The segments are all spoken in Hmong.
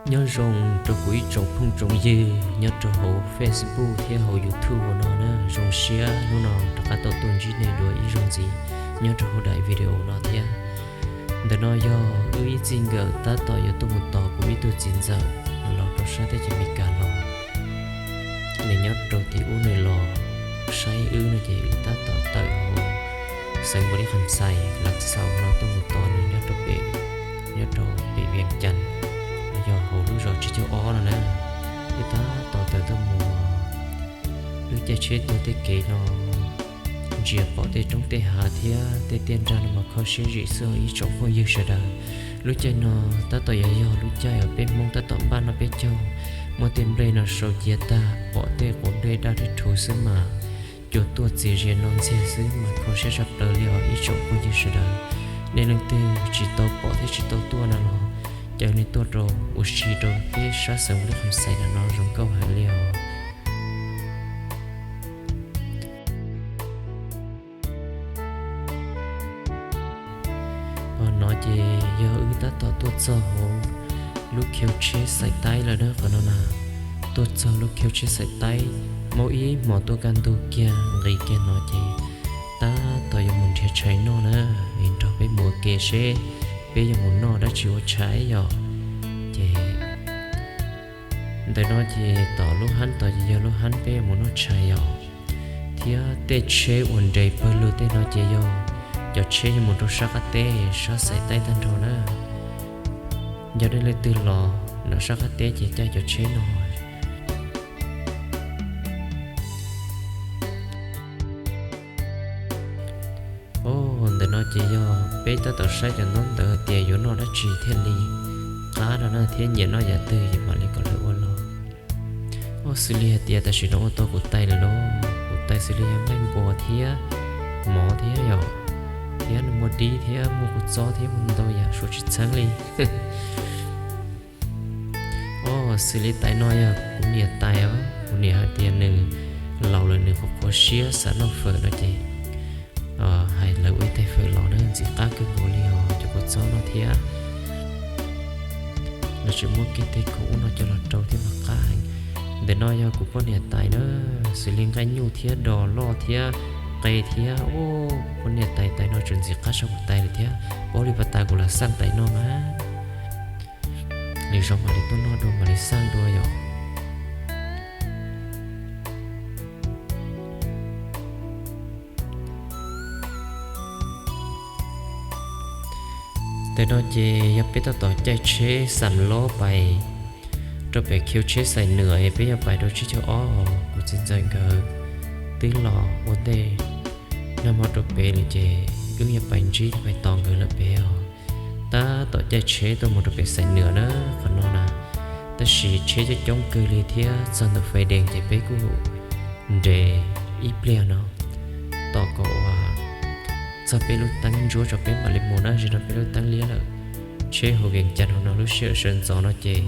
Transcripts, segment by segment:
Nyob zoo rau kuv ib tsoom phooj tsoom ywg nyob rau hauv Facebook thiab hauv YouTube no na, zoo siab hnub no rov qab tau tuaj ntsib nej dua ib zaug ntxiv nyob rau hauv daim video no thiab. Ntawm no yog wb ib txij nkawm tab tom yuav tuaj mus tos kuv ib tug txiv ntxawm los rau sab teb chaws Amelikas los. Nws nyob rau tim ub nws los saib wb no ces wb tab tom tawm hauv xeev Npaus Lis Kham Xais los xaus no tuaj mus tos nws nyob rau pem, nyob rau pem Vias Cas, yog hauv lub zos Tsib Caug Ob no na. Wb tab tom tawm tuaj mus, lub caij tsheb tuaj tej kev no ntsia pom tej roob tej hav thiab tej tiaj nrag no mas kho siab zim xwb ib tsoom phooj ywg sawv daws. Lub caij no tab tom yuav yog lub caij uas peb Hmoob tab tom npaj noj peb caug, muab tej nplej no sau cia tag pom tej quav nplej daj rhwb rhuv xwb mas cua tuaj txias zias no ntxiag xwb mas kho siab tshaj plaws li os ib tsoom phooj ywg sawv daws. Nej leej twg tsis tau pom thiab tsis tau tuaj no los caw nej tuaj rau ua si rau peb sab xeev Npaus Lis Kham Xais no zoo nkauj heev li os. Qhov no ces yog wb tab tom tuaj txog hauv lub kheu tsheb xais taib lawm na qhov no na. Tuaj txog lub kheu tsheb xais taib, muab ib hmos tuaj kaj ntug kiag nqis kiag no ces tab tom yuav mus nrhiav tshais noj na, es nrog peb mus ua ke seb peb yuav mus noj dab tsi ua tshais yom. Ces ntawm no ces tom lub hab tod ces yog lub hab peb yuav mus noj tshais yom. Thiab tej tsheb uas nres pawg lug tej no ces yog cov tsheb yuav mus rau sab qab teb sab xais taib tag nrho na. Yog nej leej twg los nram sab qab teb ces caij cov tsheb no. Ntawm no ces yog peb tab tom saib cov ntaub ntawv hais tias yuav noj dab tsi thiaj li qab no na thiab nyiam noj yam twg ces mam li kom lawv ua los. Ua xws li hais tias tam sim no ua tau kuv tais lawm lauj, kuv tais xws li yog nqaij npua thiab mov thiab yom, thiab nws muaj dib thiab muaj kua txob thiab muaj ntau yam suav tsis txheeb li. Ua xws li tais no yog kuv niam tais os, kuv niam hais tias nws laus lawm nws qhuav qhuav siab xav noj fawm no ces hais lawv ua ib tais fawm los na ntxim qab kawg nkaus li os cov kua txob no thiab. Lawv tseem muab kiag tej khoom ub no coj los rau thiab mas qab heev. Ntawm no yog kuv poj niam tais na, xws li nqaij nyuj thiab dos loj thiab qe thiab, kuv poj niam tais tais no tseem ntxim qab tshaj kuv tais lawm thiab. Paub li pas tas kuv lam xaj tais no mas. Lwm zaus mam li tuaj noj dua mam li xaj dua yom. Ntawm no ces yog peb tab tom caij tsheb xam lob pais rau pem khiv tsheb xais nwm es peb yuav pais rau tsib caug ob, kuv txiv ntxawm nkawd twb los ua ntej nag hmo rau pem lawm ces wb yuav pais ntsib pais tos nkawd lawm pem os. Tab tom caij tsheb tuaj mus rau pem xais nwm na, qhov no na, tab sis tsheb coob coob kawg li thiab txog ntawm fais dees ces peb kuj nres ib pliag no tos kom ua txog peb lub teeb ntsuab tso peb mam li mus na, zaum no peb lub teeb liab lawm. Tsheb hauv Vias Cas hauv no lub sij hawm sawv ntxov no ces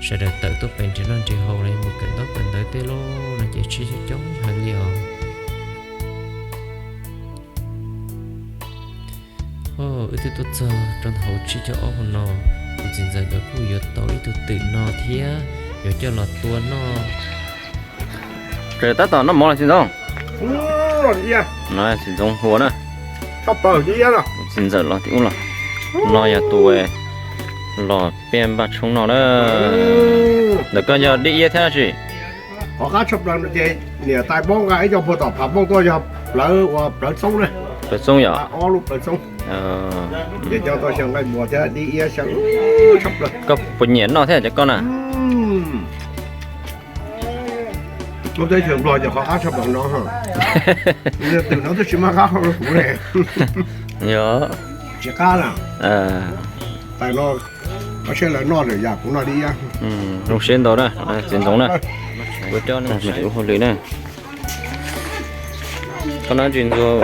sawv daws tawm tuaj pem nrhiav noj nrhiav haus los yog mus kawm ntaub kawm ntawv tej lauj no ces tsheb coob coob heev li os. Wb twb tuaj txog rau hauv tsib caug ob hauv no, kuv txiv ntxawm nkawd kuj yuav tau ib tug twm no thiab yuav coj los tua noj. Tab tom noj mov los txiv ntxooj? Txiv ntxooj hua na. Txiv ntxawm los tim ub los. No yog tus los peb npaj tshoob no na. Ntawm koj yog dib iab thiab tsis? Qhov qab tshaj plaws no ces niam tais muab nqa ib co puag tom phav nplooj tuaj yog plawv ua plawv txoob na. Plawv txoob yom? Ob lub plawv txoob. Ces coj tau xyaw nqaij npua thiab dib iab xyaw tshaj plaws. Koj puas nyiam noj thiab cov koj na? Lub teb chaws Nplog ces qhov qab tshaj plaws no. Twm no twb tsis maj qab hau rau kuv ne. Tsis qab na. Tais no, qhov tsheb lawv noj lawm yam kuv noj dib iab. Zoo siab ntau na, txiv ntxoov na. Kuv coj nej mus ua hauj lwm na. Koj noj tsis ntxuag?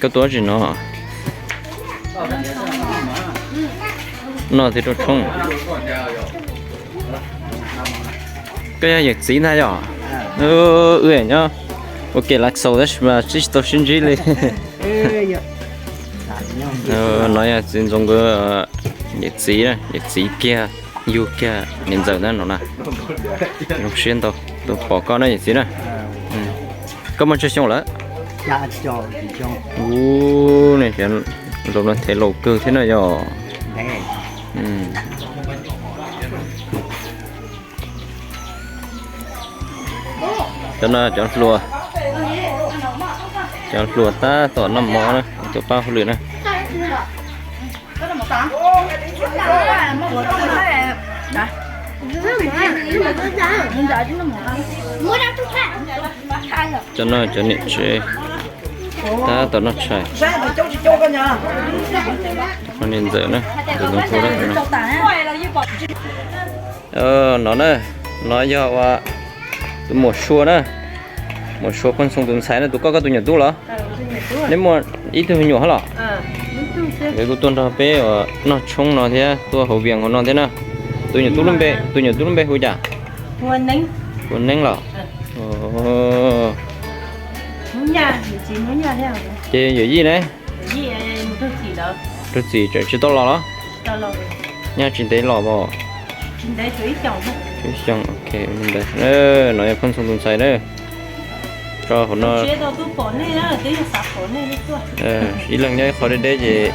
Koj tuaj tsis no? Noj thiab rau tshoob. Koj yog yawm txiv ntag yom? Wb nyob Ua kev lav xaus tab sis mas tsis tau sib ntsib li. No yog txiv ntxoov nkawd yawm txiv na, yawm txiv kiag, yug kiag niam ntxawm na no na. Zoo siab ntau, tus pom koj na yawm txiv na. Koj muaj tsawg xyoo lawm? Ub, zaum no thev laus kawg thiab na yog. Cov no cov hluas, cov hluas tab tom noj mov na, tus pab hauj lwm na. Cov no cov niam tsev tab tom noj tshais. Niam ntxawm na, tus ntxoov tub na. No na, no yog ua tus muam Sua na, muam Sua Phooj Xoo tus ntxhais na, tus koj koj tus nyuam tub los? Neb muaj ib tug me nyuam hab los? Nkawd kuj tuaj nrog peb ua noj tshoob no thiab tuaj hauv Vias hauv no thiab na. Tus nyuam tub lub npe, tus nyuam tub lub npe hu cas? Hu Neeb los? Ces yawm yij ne? Rau txim tseem tsis tau los los? Nyob tsis ntev los os. Xyoo, ok, li ntawd. No yog Phooj Xoo tus ntxhais na. Tso hauv no. Ib leeg nyob ib qho deb deb ces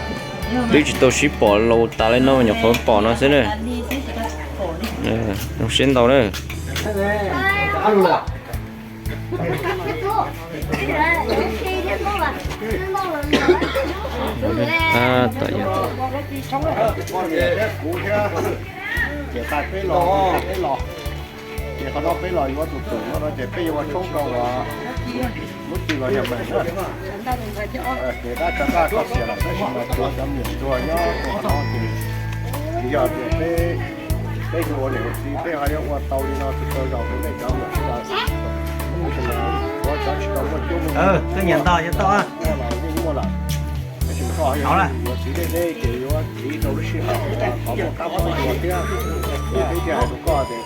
twb tsis tau sib pom laus tas li no nyuam qhuav pom no xwb na. Zoo siab ntau na. Ces qhov no peb los yuav tus twm no ces peb yuav ua tshoob rau uas lub txim los yog meem na. Ces dab tso dab tso xiam lawm tab sis mas tsuav cov me nyuam ntsuag nyob rau qhov no ces tsis yog tias peb, peb yuav ua niam ua txiv peb ho yuav ua tau li no tsis tau zaus rau nej cov me nyuam ntsuag. Tab sis mas ua cov tsis tau muaj cuab muaj yig, muaj los yeej muaj lawm. Tab sis koj yuav txiv deb deb ces yuav txiv rau lub sij hawm qhov muaj kab muaj cua thiab. Ces peb thiaj hais rau koj tias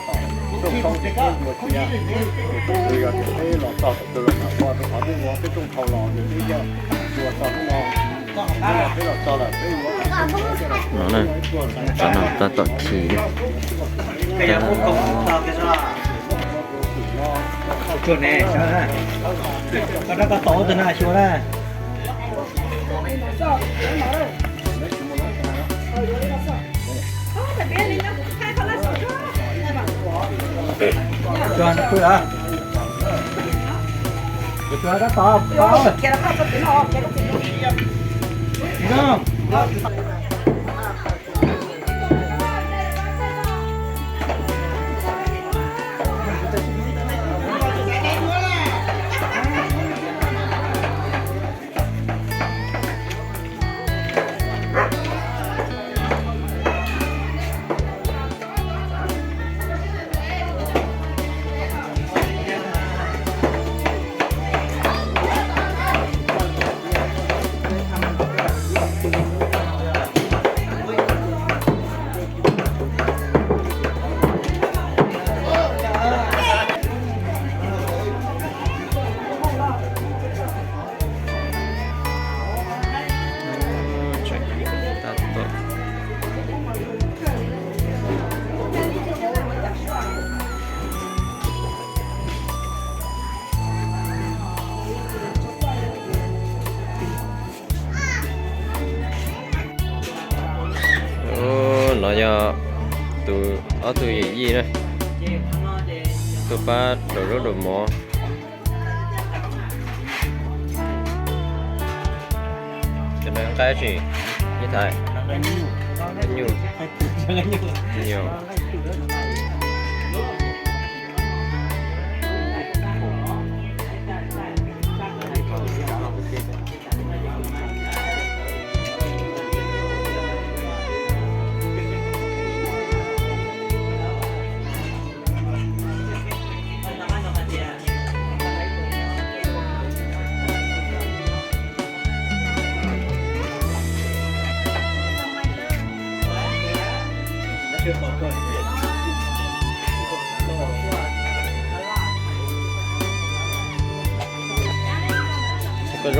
kom rooj tshoob ces peb yuav cia, ces tus twg yog tias peb los txog tus twg los mam ua rau qhov peb ua peb rooj dhau los ces peb thiaj ua txog hnub no. Peb los txog lawm peb yuav Cov no tab tom chim. No yog tus, ob tug yawm yij na, tuaj pab rau zaub rau mov. Cov no nqaij tsi, Nyiaj Thaiv? Nyuj. Nyuj.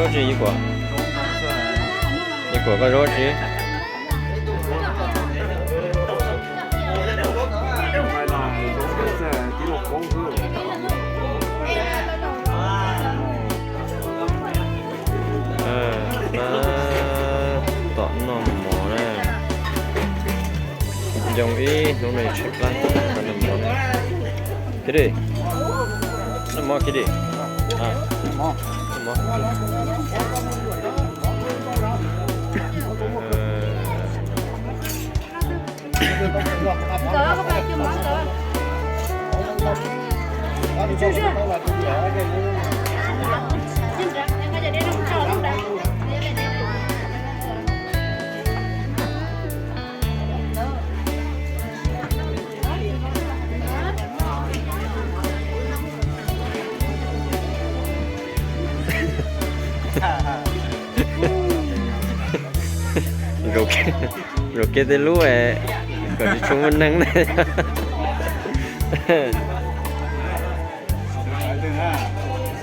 Zaub tsi Yis Kuam? Yis Kuam, koj zaub tsi? Tab tom noj mov na. Yoo ib hnub no tshaib plab, noj mov na. Kiv Dim, noj mov Kiv Dim. Noj mov. Zaum kiag tej lub kom tsis tshua muaj neeg na.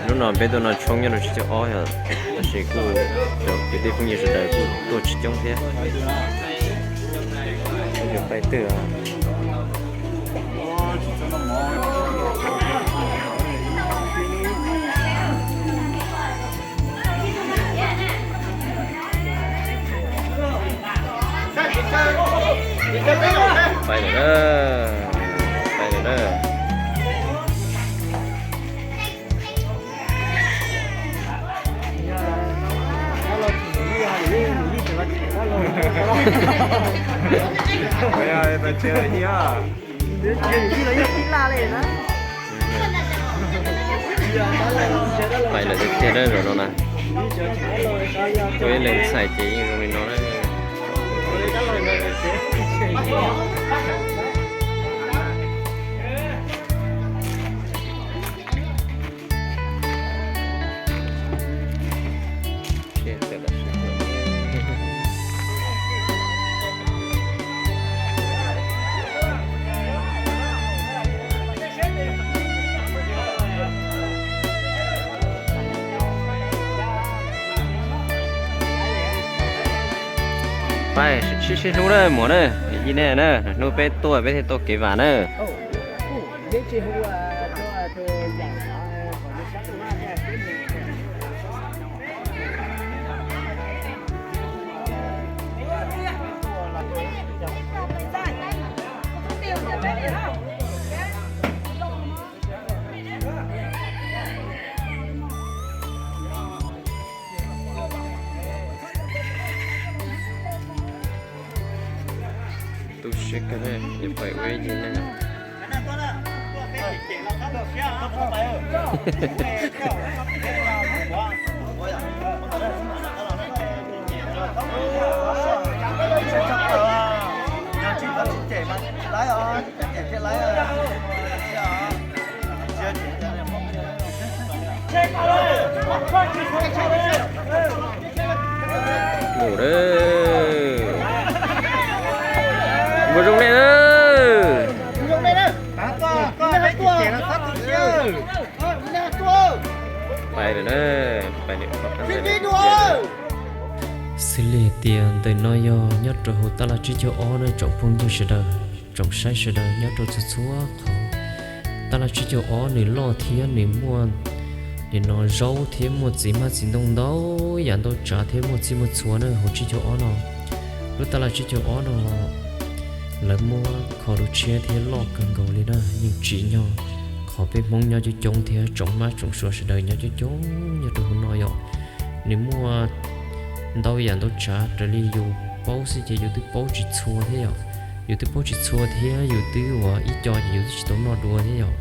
Hnub no peb tuaj noj tshoob nyob rau tsib caug ob yom, tab sis kuj cov kwv tij phooj ywg sawv daws kuj tuaj tsis coob thiab. Pais twg? Pais lawm na, pais lawm na. Pais lawm tiag tiag na zaum no na. Ua ib leeg txhais ces yeej zoo li no na. Pais sib sib hlub na muam na, ib nej na, hnub peb tuaj peb thiaj tau kev vam na. Tu siab kawg, yuav pais ua ib yig neeg. Mus lawm. Mus zoo nej na. Pais lawm na, pais lawm. Xws li hais tias ntawm no yog nyob rau hauv tab laj tsib caug ob na tsoom phooj ywg sawv daws, tsoom saib sawv daws nyob rau txhua txhua qhov. Tab laj tsib caug ob nws loj thiab nws muaj nim no zaub thiab muaj txiv hmab txiv ntoo ntau yam ntau tsav thiab muaj txhij muaj txhua na hauv tsib caug ob no. Lub tab laj tsib caug ob no lawv muab kho dua tshiab thiab loj kawg nkaus li na, yeej tsim nyog qhov peb Hmoob nyob coob coob thiab tsoom hmab tsoom sua sawv daws nyob coob coob nyob rau hauv no yom. Nws muaj ntau yam ntau tsav raws li yus paub xwb ces yus twb paub tsis txhua thiab yom. Yus twb paub tsis txhua thiab yus twb ua ib co ces yus twb tsis tau noj dua thiab yom.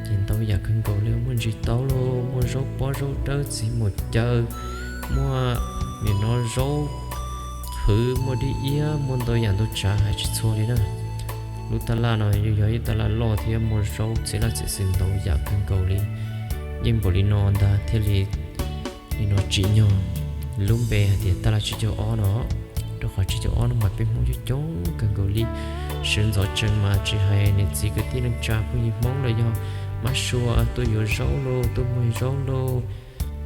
Ces ntau yam kawg nkaus li, muaj ntsis taub lauj, muaj zaub pob zaub dawb txiv muas caw, muaj nim no zaub hwv, muaj dib iab, muaj ntau yam ntau tsav hais tsis txhua li na. Lub tab laj no yog ib tab laj loj thiab muaj zaub txiv laj txiv xwm ntau yam kawg nkaus li. Yeej npaum li no ntag thiaj li nim no tsim nyog lub npe hais tias tab laj tsib caug ob no, rau qhov tsib caug ob no mas peb Hmoob coob coob kawg nkaus li. Sawv ntxov tsees mas tsis hais niam txiv kwv tij neej tsa phooj ywg Hmoob los yog mab sua tuaj yuav zaub lauj, tuaj muag zaub lauj,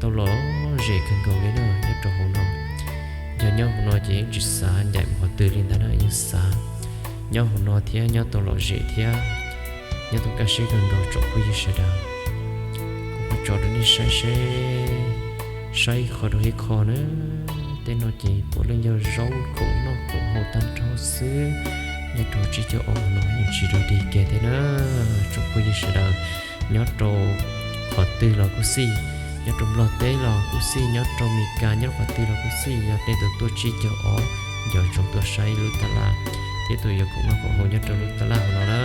tau los zem kawg nkaus li na nyob rau hauv no. Yog nyob hauv no ces yeej tsis xav ncaim mus qhov twg li ntag na, yeej xav nyob hauv no thiab nyob tau lom zem thiab nyob tau kaj siab kawg nkaus tsoom phooj ywg sawv daws. Kuv muab tso rau nej saib seb, saib ib qho rau ib qho na. Tej no ces puav leej yog zaub khoom noj khoom haus tag nrho xwb. Nyob rau tsib caug ob no yeej tsis dog dig kiag thiab na tsoom phooj ywg sawv daws. Nyob rau qhov twg los kuj xij, nyob rau Nplog teb los kuj xij, nyob rau Mes Kas nyob qhov twg los kuj xij, yog nej tus tuaj tsib caug ob, nco ntsoov tuaj saib lub tab laj thiab tuaj yuav khoom noj khoom haus nyob rau lub tab laj hauv no na.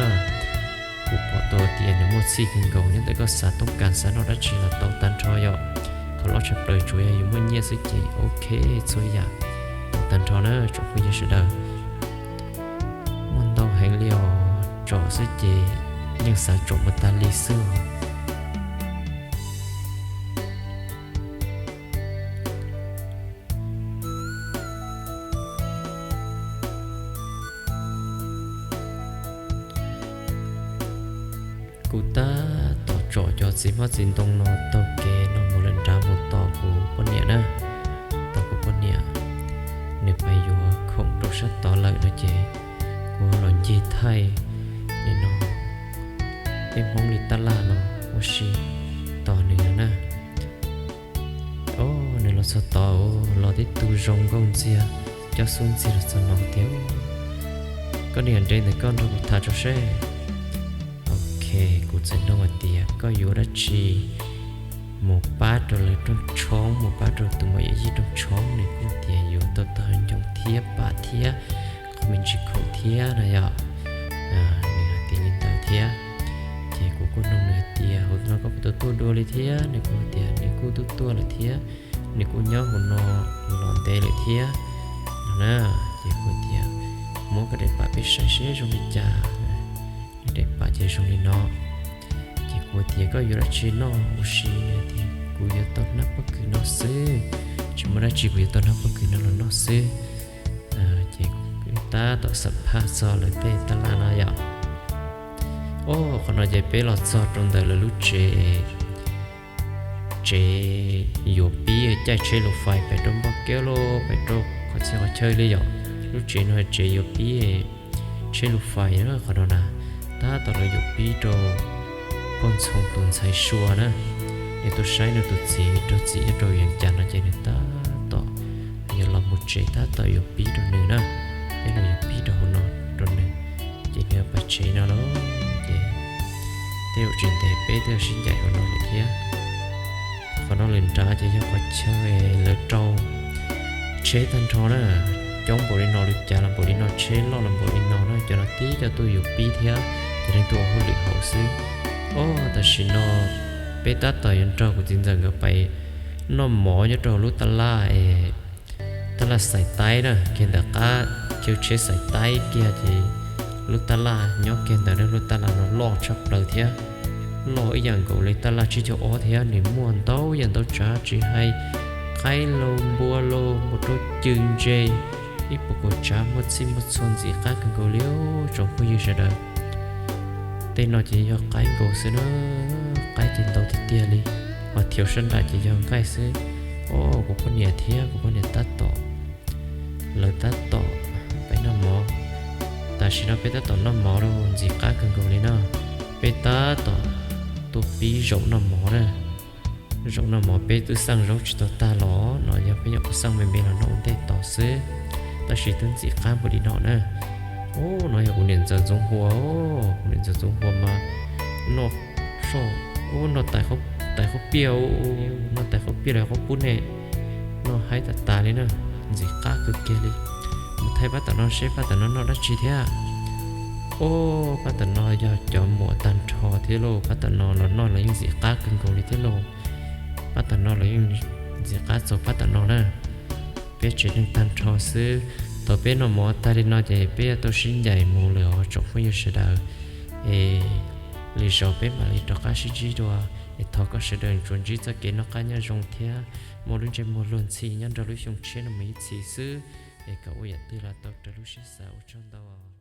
Kuv pom tau tias nws muaj txhij kawg nkaus, nyob ntawm koj xav toob kas xav noj dab tsi los tau tag nrho yom. Qhov loj tshaj plaws tsuas yog yus muaj nyiaj xwb ces ok, txhua yam tau tag nrho na tsoom phooj ywg sawv daws. Muaj ntau heev li os, tsom xwb ces yeej xav tsom mus tag li xwb os. Kuv tab tom tsom cov txiv hmab txiv ntoo no taug kev no mus lawm nrad mus tos kuv poj niam na, tos kuv poj niam. Nws pais yuav khoom rau sab tod lawm no ces kuv ho los ncig thaij li no, peb Hmoob li tab laj no ua si tos nws na. Os, nws los txog tod los tib tug zoo nkauj ntxiag, coj xub ntxiag los txog no tias, koj niam, nres ntawm koj nrog kuv tham tso seb. Ok, kuv txawm nug hais tias koj yuav dab tsi mus pab rau lawv rooj tshoob, mus pab rau tus maum yawm yij rooj tshoob? Nws kuj tias yuav tau tog ncoo thiab pam thiab, qhov me ntsis khoom thiab no yom. Nws hais tias li ntawd thiab. Ces kuv kuj nug nws hais tias hauv no koj puas tau tuaj dua li thiab? Nws kuj tias nws kuj tuaj tuaj lawm thiab, nws kuj nyob hauv no los ntev lawm thiab no na. Ces kuv tias muab koj daim pam peb saib seb zoo li cas. Nws daim pam ces zoo li no. Ces kuv tias koj yuav dab tsi noj ua si? Tias kuv yuav tau hnab pob kws no xwb, tsis muaj dab tsi, kuv yuav tau hnab pob kws no los noj xwb. Ces tab tom xam phaj txog lawv tej tab laj no yom. Os, qhov no ces peb los txog rau ntawm lawv lub tsev, tsev yuav pib caij tsheb lus fais pem rau npoj kiab los pem rau qhov txhia qhov chaw li yom. Lub tsev no tsev yuav pib tsheb lus fais na qhov no na. Tab tom lawv yuav pib rau poj ntxoog tus ntxhais Sua na. Nws tuaj saib nws tus txiv raug txim nyob rau Vees Cas no ces nws tab tom yuav los mus tsev, tab tom yuav pib rau nws na. Peb los yuav pib rau hauv no rau nws, ces nws pais tsev no lawm. Ces tej zaum tsis ntev peb twb sib ncaim hauv no lawm thiab. Qhov no lawm nrad ces yog qhov chaw lawv rau tsheb tag nrho na. Coob npaum li no, lub cav los npaum li no, tsheb loj los npaum li no na, cov no tib co tuaj yuav pib thiab cov neeg tuaj ua hauj lwm hauv xwb. Os, tam sim no peb tab tom yuav nrog kuv txiv ntxawm nkawd pais noj mov nyob rau lub taj laj es taj laj Xais Taib na, kiag ntawm qab chaw tsheb Xais Taib kiag ces lub taj laj nyob kiag ntawd na. Lub taj laj no loj tshaj plaws thiab, loj ib yam nkaus li taj laj tsib caug ob thiab. Nws muaj ntau yam ntau tsav, tsis hais qaib lauj, npua lauj, mus rau cw ntse, ib puas kaum tsav, muaj txhij muaj txhua, ntxim qab kawg nkaus li tsoom phooj ywg sawv daws. Tej no ces yog qaib nkaus xwb na, qaib ces ntau tiag tiag li, ho thiab sab nram ces yog nqaij xwb. Os, kuv poj niam thiab kuv poj niam tab tom, lawv tab tom pais noj mov. Tam sim no peb tab tom noj mov los ntxim qab kawg nkaus li no. Peb tab tom tuaj pib zaum noj mov na. Zaum noj mov peb twb xaj zaub tsis tau tag los no, yog peb nyuam qhuav xaj me me los noj ua ntej tos xwb, tab sis twb ntxim qab npaum li no na. Os, no yog kuv niam ntxawm Ntxoov Hua, kuv niam ntxawm Ntxoov Hua mas noj soj, noj tais qauv piaj, noj tais qauv piaj los qauv pub ne, noj haib tas tas li na, ntxim qab kawg kiag li. Mus thaij pab tom no seb pab tom no noj dab tsi thiab. Os, pab tom no yog cov muam tag nrho thiab lauj, pab tom no los noj los yeej ntxim qab kawg nkaus li thiab lauj. Pab tom no los yeej ntxim qab txaus pab tom no na. Peb tsev neeg tag nrho xwb, thaum peb noj mov tag li no ces peb yuav tau sib ncaim mus lawm os tsoom phooj ywg sawv daws. Es lwm zaus peb mam li rov qab sib ntsib dua. Es thov kom sawv daws tsuas ntsib txoj kev noj qab nyob zoo thiab muaj lub ntsej muag luag ntxhi nyob nrog lub xyoo tshiab no mus ib txhis xwb. Es kom ua yam twg los tau raws lub siab xav, ua tsaug ntau.